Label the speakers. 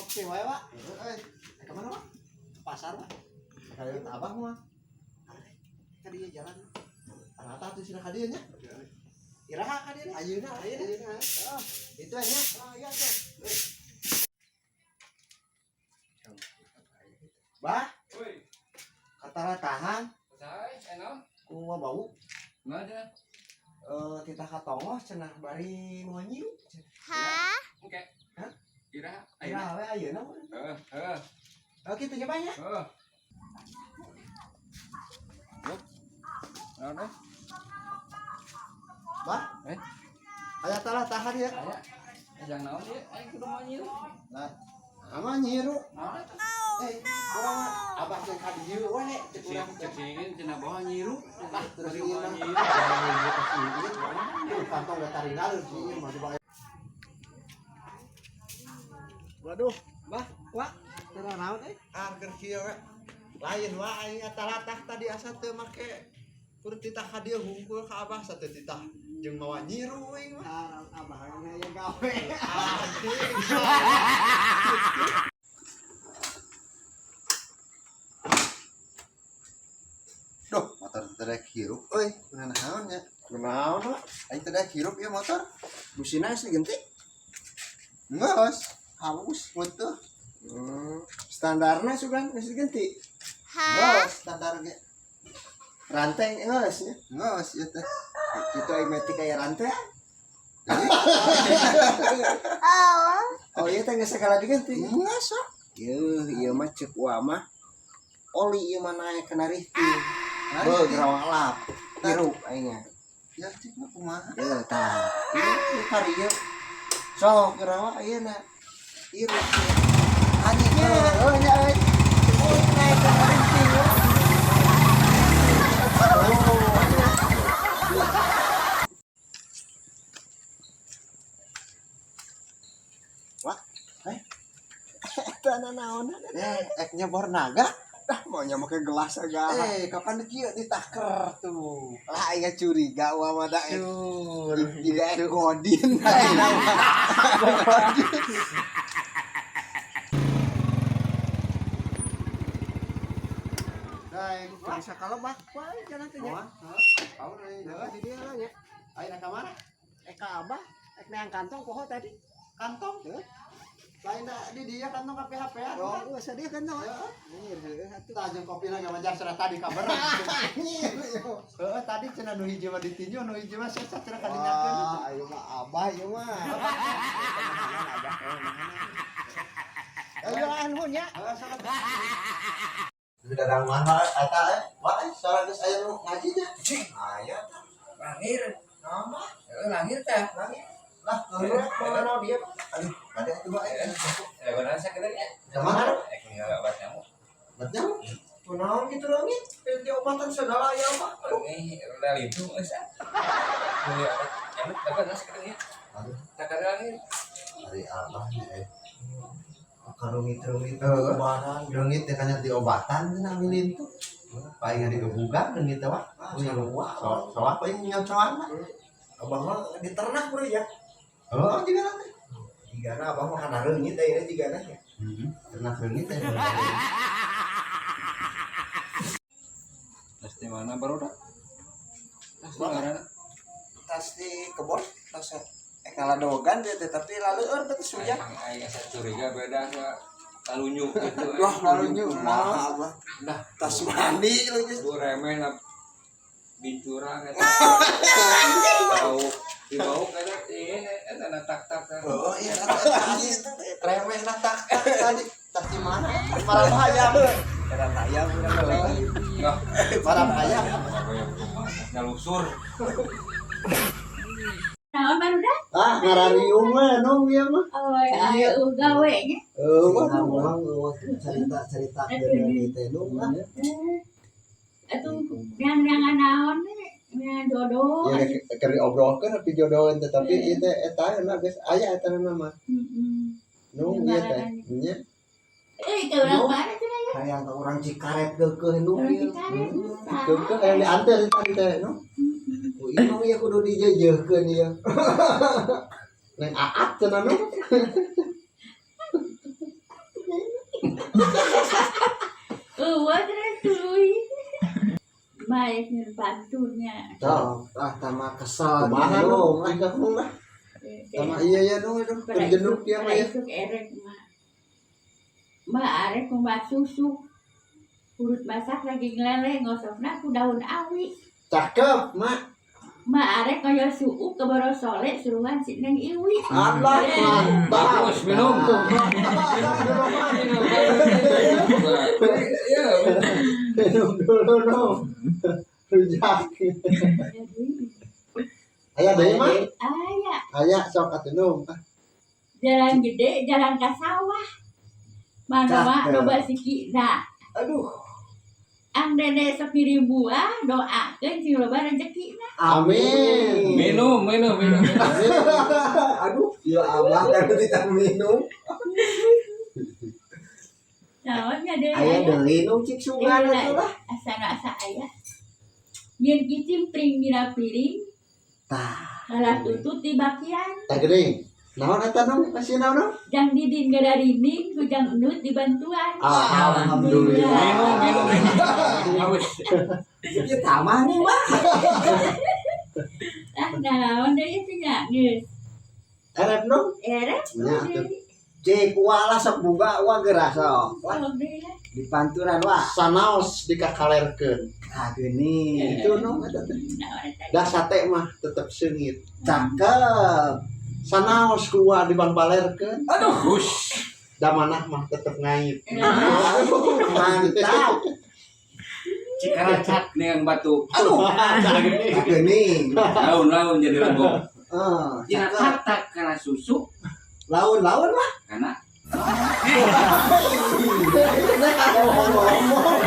Speaker 1: Oke, wae, Pak.
Speaker 2: Heeh,
Speaker 1: Ke mana, Pak? Ke pasar, Pak.
Speaker 2: kalian abah mah.
Speaker 1: Ka dieu jalan.
Speaker 2: Rata tuh sina ka dieu nya.
Speaker 1: Iraha ka dieu?
Speaker 2: Ayeuna,
Speaker 1: Ayeuna.
Speaker 2: ayeuna.
Speaker 1: Oh,
Speaker 2: Itu nya.
Speaker 1: oh iya tuh.
Speaker 2: Bah,
Speaker 3: Woi,
Speaker 2: katalatahan
Speaker 3: saya enak.
Speaker 2: ku bau.
Speaker 3: Mana?
Speaker 2: Eh, titah ka tongoh cenah bari mau nyiu.
Speaker 3: Oke.
Speaker 2: Hah?
Speaker 3: Ira,
Speaker 2: Iraha we ayeuna mah.
Speaker 3: Heeh, heeh,
Speaker 2: Oh, kitu nya banyak.
Speaker 3: heeh. Naon eh?
Speaker 2: Bah.
Speaker 3: Eh?
Speaker 2: Aya talah tahan ya.
Speaker 3: Aya. Jang naon ieu? Aing kudu mau nyiru.
Speaker 2: Nah, ama nyiru.
Speaker 3: Naon eta?
Speaker 2: Eh, urang mah abah jeung ka dieu we cek urang
Speaker 3: Cek singin cenah bawa nyiru.
Speaker 2: Ah, terus
Speaker 3: Bari
Speaker 2: ieu
Speaker 3: mau
Speaker 2: mah.
Speaker 3: nyiru.
Speaker 2: Tuh, kantong gak tarinal sih ieu mah coba.
Speaker 1: Waduh, Bah, Wak, teu naon euy?
Speaker 2: Ah, keur kieu we. Lain wa aing talatah tadi asa teu make kur titah ka dieu hungkul ka abah satu titah jeung mawa nyiru aing mah.
Speaker 1: Ah, abah aya gawe.
Speaker 2: Anjing. Duh, motor teu daek hirup euy. Kunaon nya?
Speaker 1: Kunaon, Pak?
Speaker 2: Aing teu daek hirup ieu motor.
Speaker 1: Busina geus diganti?
Speaker 2: Geus, halus puntuh.
Speaker 1: Standarna sugan geus diganti.
Speaker 2: Geus standar ge.
Speaker 1: Rantai geus nya.
Speaker 2: Geus ieu teh.
Speaker 1: Kitu aing metik aya rantai. Oh iya teh geus segala diganti.
Speaker 2: Geus sok.
Speaker 1: Yeuh, ieu mah ceuk uwa mah. Oli ieu mah naek kana rihting. Beuh, gerawang lap. Hirup aingnya.
Speaker 2: Ya cik mah kumaha?
Speaker 1: Yeuh, tah. Ieu karieu. Sok gerawang ayeuna. Hirup.
Speaker 2: Anjing.
Speaker 1: Heuh nya euy. Oli naek kana rihting. Oh.
Speaker 2: Wah,
Speaker 1: eh. Eta naon?
Speaker 2: Eh, ek nyebor naga.
Speaker 1: Dah mau nya make gelas agak.
Speaker 2: Eh, kapan kieu ditaker tuh.
Speaker 1: Lah aing curiga wa mah da
Speaker 2: Cur.
Speaker 1: Tidak godin.
Speaker 2: Daeng,
Speaker 1: Bisa kalau bak wae jalan teh nya.
Speaker 2: Wah, tahu nih.
Speaker 1: Di dieu lah nya.
Speaker 2: Ayo ka mana?
Speaker 1: Ka abah, ek neang kantong poho tadi.
Speaker 2: Kantong.
Speaker 1: Heuh.
Speaker 2: Lain da di dia kantong ka PHP-an.
Speaker 1: Oh, geus dia kantong.
Speaker 2: Heeh.
Speaker 1: Anjir heuh atuh.
Speaker 2: Tah jeung kopina ge majar cenah tadi kabar.
Speaker 1: Anjir.
Speaker 2: Heeh, tadi cenah nu hiji mah ditinju, nu hiji mah sesat cenah kadinyakeun.
Speaker 1: Wah, ayo mah abah ieu mah. Abah. Ayo nuhun nya.
Speaker 2: Heeh, salah. Dadang mana eta eh? Wah, sora geus aya nu ngaji nya.
Speaker 1: Cing, aya tah.
Speaker 3: Langir.
Speaker 2: Naon mah?
Speaker 3: Heeh, langir tah.
Speaker 2: Langit. Lah,
Speaker 1: Heuh, mana dia?
Speaker 2: Aduh, ada itu bae.
Speaker 3: Eh, benar sakedeung nya.
Speaker 2: Ka mana?
Speaker 3: Ek ninggal obat nyamuk.
Speaker 2: Bet nyamuk.
Speaker 1: Kunaon kitu leungit? Diobatan segala aya mah. Aduh.
Speaker 3: Ini rada lintung geus ah. Beli obat nyamuk dapat geus sakedeung nya.
Speaker 2: Aduh,
Speaker 3: Tak ada langir.
Speaker 2: hari abah nya eh.
Speaker 1: Karungit-rungit
Speaker 2: Heeh.
Speaker 1: kumaha.
Speaker 2: Leungit teh kana diobatan cenah milin tuh. Paling digebugan leungit teh wah.
Speaker 1: Ah, sarua.
Speaker 2: Soak paling nyocoan mah.
Speaker 1: Abah mah di ternak bro ya.
Speaker 2: Oh, juga nanti.
Speaker 1: Jigana abah mah kana reungit ayeuna jigana ya.
Speaker 2: Heeh, ternak leungit teh.
Speaker 3: Tas di mana baru dah? Tas di mana?
Speaker 1: Tas di kebon, tas kaladogan dia teh tapi laleur teh suya.
Speaker 3: Aing asa curiga beda sa kalunyu gitu.
Speaker 1: Wah, kalunyu mah abah.
Speaker 3: Dah,
Speaker 1: Tas mandi lu geus.
Speaker 3: Bu remeh lah bincurang eta. Bau di bau kata ini eta na tak tak.
Speaker 2: Oh, iya tadi remeh lah tak tak tadi. Tas di mana? Parab hayam.
Speaker 1: Heran ayam urang mah.
Speaker 3: Enggak,
Speaker 2: Parab hayam.
Speaker 3: aku yang rumah nyalusur.
Speaker 4: Naon barudak?
Speaker 2: Ah, ngarariung we nung ieu mah.
Speaker 4: Oh, ayo gawe nya.
Speaker 2: Heuh,
Speaker 1: Urang cerita-cerita deui teh nu ah.
Speaker 4: Atuh neang-neangan naon we? Neangan jodoh.
Speaker 2: Ya keur diobrolkeun tapi jodohan teh tapi ieu teh eta na geus aya eta na mah.
Speaker 4: Heeh.
Speaker 2: Nung ieu teh. Nya.
Speaker 4: Eh, itu urang mana cenah ya?
Speaker 1: Hayang ka urang Cikaret geukeuh nu
Speaker 4: Urang
Speaker 1: ieu.
Speaker 4: Cikaret.
Speaker 2: Keukeuh hayang dianteur tadi teh nu.
Speaker 1: Ku ieu ieu kudu dijeujeuhkeun ieu.
Speaker 2: Neng aat cenah nu.
Speaker 4: Eueuh terus tuluy. Baik nyeun pantunnya.
Speaker 1: Sok, ah tama kesel
Speaker 2: Kumaha
Speaker 1: nu
Speaker 2: nu tingkah lah. Tama iya ya nu itu terjenuk ya mah ya.
Speaker 4: Isuk erek mah. Mah arek kumaha susu. Urut masak lagi ngelele ngosokna ku daun awi.
Speaker 2: Cakep, Mak.
Speaker 4: Mah arek kaya suuk keboro sole suruhan si Neng Iwi.
Speaker 2: Allah mantap.
Speaker 3: Bagus, minum. Minum, iya, minum.
Speaker 2: Minum dulu nu. Rujak.
Speaker 4: Jadi,
Speaker 2: Aya deui mah?
Speaker 4: aya
Speaker 2: Aya sok atuh nu.
Speaker 4: Jalan gede, jalan ka sawah. Manoa
Speaker 1: Cakep.
Speaker 4: loba sikina.
Speaker 1: Aduh.
Speaker 4: Ang dede sok ngirim buah, doakeun sing loba rezekina.
Speaker 2: Amin.
Speaker 3: Minum, minum, minum.
Speaker 1: Aduh, ya Allah kan tidak minum.
Speaker 4: Naon nya deui
Speaker 1: Aya
Speaker 4: aya.
Speaker 1: deui nu cik sugan
Speaker 4: Iya,
Speaker 1: atuh lah.
Speaker 4: Asa asa aya. Nyeun kicimpring dina piring,
Speaker 1: Tah,
Speaker 4: malah tutut di bakian.
Speaker 2: Tah geuning. Naon eta nu? Kasih naon nu?
Speaker 4: Jang didin gadarining, ku jang endut dibantuan.
Speaker 2: Alhamdulillah.
Speaker 3: Minum, minum, minum. Haus.
Speaker 1: ieu tamah nih mah.
Speaker 4: Ah, naon deui teh nya geus.
Speaker 2: Erep nu?
Speaker 4: Erek
Speaker 2: Nya atuh.
Speaker 1: Cik wala sok buka wa geura sok. Wah,
Speaker 4: Sok deui lah.
Speaker 1: di panturan wah.
Speaker 2: Sanaos dikakalerkeun.
Speaker 1: Ah geuning.
Speaker 2: Itu nu eta teh.
Speaker 4: Naon eta?
Speaker 2: Da sate mah tetep seungit.
Speaker 1: Cakep.
Speaker 2: Sanaos ku wa dibanbalerkeun.
Speaker 3: Aduh, hus.
Speaker 2: Da manah mah tetep ngait.
Speaker 1: Mantap.
Speaker 3: Cikaracak nih yang batu.
Speaker 1: Aduh. Ah geuning.
Speaker 3: Laun-laun jadi legok.
Speaker 1: Eh,
Speaker 3: Ya
Speaker 1: cakep.
Speaker 3: tak karena susu
Speaker 1: Laun-laun lah.
Speaker 3: karena
Speaker 2: Ngomong.